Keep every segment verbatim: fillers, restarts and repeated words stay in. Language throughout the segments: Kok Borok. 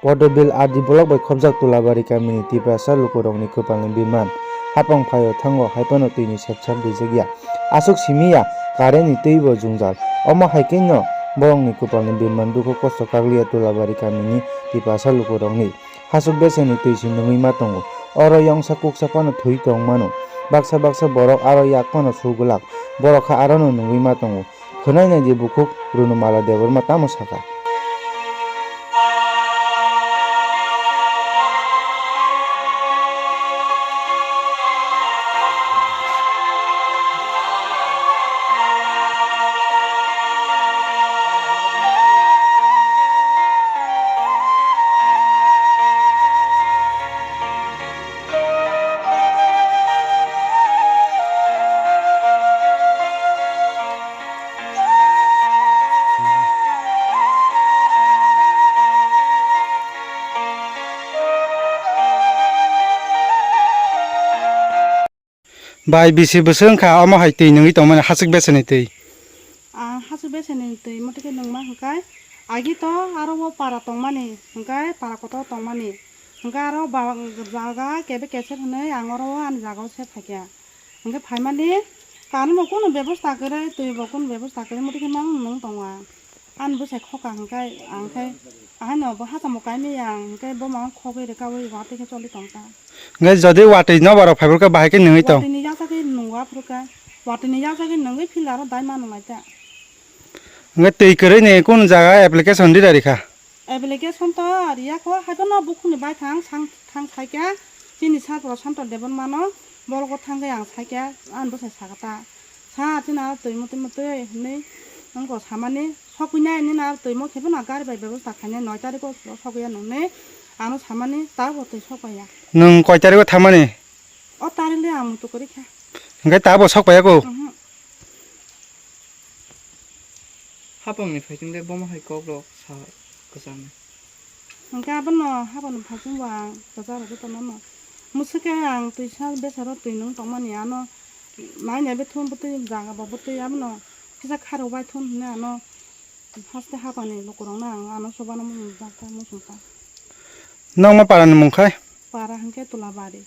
Podobil R D block bai khopjak Tulabari kamini Tiprasa lukurokni kwpalni birman. Hapang phaio thango, haiphano twini sepsap rijak ya. Aswk simi ya, currentni twi bo jwngjal. Omo hai khe no borokni kwpalni birman dukhu kosto kakliya Tulabari kamini Tiprasa lukurokni. Hasuk beseni twi se nungwi ma tongo. Oro yongsa kuksa phano thwi tong mano. Baksa baksa borok aro yak phano su glak. Borok kha arono nungwi ma tongo. Khwnai nai di bukhuk Runumala Debbarma tamo sakha. Bai bisi bwswk wngkha omo hai twi nungwi tongmani hasik beseni twi. Ah, hasik beseni twi motike nungma hwnkhe agi to aro o para tongmani hwnkhe para kotor tongmani hwnkhe aro ba-, jaga kebe kesep hwnwi ang oro o ani jaga o se phaikha. Hwnkhe phaimani kanwi bo kunu bebosta kwrwi twi bo kunu bebosta kwrwi motike mang nung tongo ang. Ani bwsai khoka hwnkhe ang khe ahaino bo hachamo kaimaya ang hwnkhe bo mang khogwi rwkaui watwi khe choli tongkha. Hwnkhe jodi watwi nobarok phaibrwkha bahai khe nungwi tong. Watwini yaksa khe nungo aphuru khe. Watwini yaksa khe nungwi phila aro dai mano naita. Hwnkhe twi kwrwini kunu jaga application rida rikha? Application to riya kho, haiphano bukhukni baithang sang thang saikha chini sir Prashanto Debbarmano, bolgo thangwi ang saikha ani bwsai sakha ta. Sa chini aro twi mutwi mutwi hinwi wngkha samani sokwi nai nini aro twimo khe phano gari bai bebosta khainai noi tariko sokya nungni ano samani tabo twi sokpaiya. Nwng koi tariko thamani? O tarik le ang mutu kwrwi kha. Hwnkhe tabo sokpaiya ko? Mhm. Hapangni phaising le bomo hai kok rok sa kwchangni. Hwnkhe abono hapangni phaising bo ang kwcharo jotono no. Mwswk khe ang twisa besaro twi nung tongmani ano nai nai bethum bwtwi jaga bo bwtwi abono kisa kharok bai thun hwnwi ano haste hapangni lukurokno ang ano chubano muchung ta muchung ta. Nokma parani mung khai? Para hwnkhe Tulabari.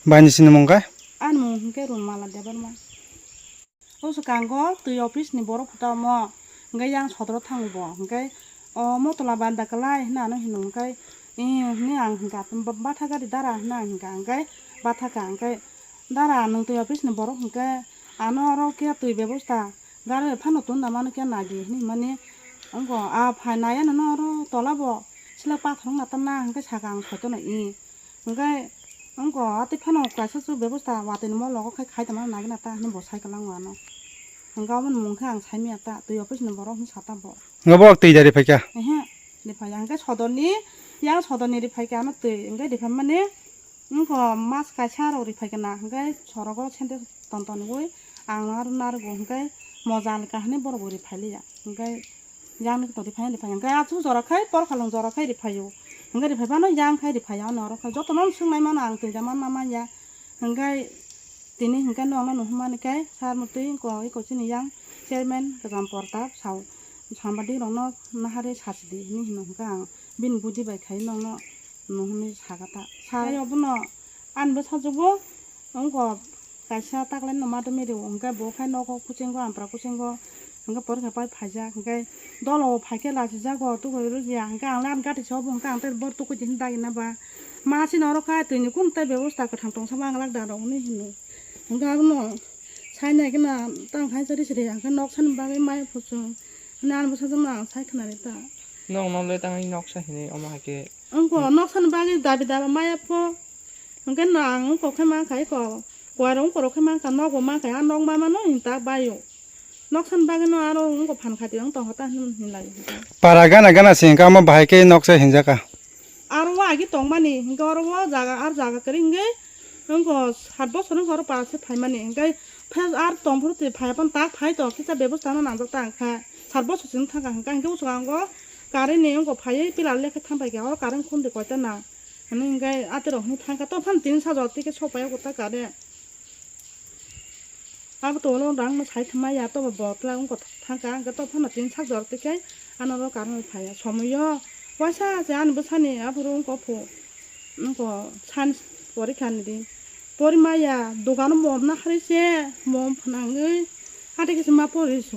Baini sini mung khai? Ani mung hwnkhe Runmala Debbarma. O swkango twi office ni borok phuta omo, hwnkhe yang sodro thango bo, hwnkhe o motola banda kwlai hwnwi ano hino, hwnkhe, "Ee," hwnwi ang hwnkha, "Batha gari dara?" hwnwi ang hwnkha, hwnkhe batha kha, hwnkhe, "Dara, nwng twi office ni borok hwnkhe ano oro khe twi bebosta gari phano tunda mano khe nadi," hwnwi hwnmani, wngkha a phai nai ano oro tola bo sila pathor wngna tamna hwnkhe saka ang soitono, ee. Hwnkhe wngkha, "Atwi phano kaisa chwng bebosta watwi ni mologo khai khai tongmani nagina ta," hwnwi bo sai kwlango ano. Hwnkhe aboni mung khe ang saimanya ta, twi office ni borok hwnwi sa ta bo. Hwnkhe bo twi da riphaikha? Ehe, riphaikha. Hwnkhe sodorni, yang sodorni riphaikha ano twi, hwnkhe riphaimani wngkha mas kaisa rok riphaikha na, hwnkhe sorogo sende ton ton wi ang aro narwgo, hwnkhe moja ni kahini borok bo riphailiya. Hwnkhe yang ni kwtwdi phai phai hwnkhe achu jora khai porkhalong jora khai riphaio. Hwnkhe riphai phano yang khai riphai ya, ono oro khai jotono swng nai mano ang twi da man ma man ya. Hwnkhe tini hwnkhe nokno nuhumani khe sar mwtwi ko iko chini yang chairman Rajam Portab sao sambadi rokno nahari sachidi hinwi hino hwnkhe ang bini budi bai khai nokno nuhumani sakha ta. Sai obono ani bwsajwkbo wngkha kaisa taklaino madumiri hwnkhe bo khai nogo kuchingo ampra kuchingo hwnkhe porikha pai phaijak hwnkhe dolo phai khe lachijago tubui rwgya hwnkhe ang le ani gati se obo hwnkhe ang tei bor tukui di hwnwi dagina ba ma chini oro khai twini kunu tei bebosta kwthang tongsa ma ang lak da rok hwnwi hino hwnkhe abono sainai khe na tang khai chari siri hwnkhe nok sani bagwi maya phuchung hwnwi ani bwsajwkno ang sai khna ri ta. Nokno le tangwi noksa hinwi omo hai khe. Wngkha, noksa ni bagwi dabi daba maya pho. Hwnkhe no ang wngkha khe mankha eko. Kuai rok wngkha rok khe mankha, nok bo mankha, a nok ma mano hinta baio. Noksa ni bagwi no aro wngkha phan kha twi wng tongkha ta hin hinlai. Para gana gana se hwnkha omo bahai khe noksa hinjaka. Aro o agi tongmani hwnkhe oro o jaga ar jaga kwrwi hwnkhe wngkha sat bosor wngkha oro para se phaimani hwnkhe phai ar tongphuru twi phai phano tak phai to kisa bebosta no nangjak ta wngkha. Sat bosor chwng thangkha hwnkha hwnkhe o swkango current ni wngkha phaiwi pillar lekhe thampai kha oro current khumdi koita nang. Hwnwi hwnkhe aterok hwnwi thangkha, to phano tini sajwk tei khe sok pai o kwtal kare. Abo to ulo rang no sai thwmai ya, to bo botla wngkha thangkha, hwnkhe to phano tini sajwk tei khe ano oro current phai ya. Somoi o Waisa se ani bwsani aphuru wngkha phu, wngkha science porikha ni din. Porimaya dogano mom na hari se mom phnangwi hati khe se ma pori su.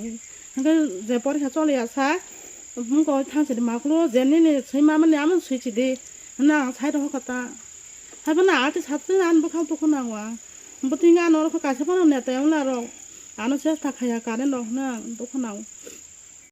Hwnkhe je porikha choliya sa wngkha thansa di maklo je nini swi ma mani amo swi chidi hwnna ang sai rokha ta. Haibo na ati satwi ani bwkhak dukhu nango ang. Bwtwi ano rokha kaisa phano neta wngla rok ano chesta khaya current rok hwnna ang dukhu nango.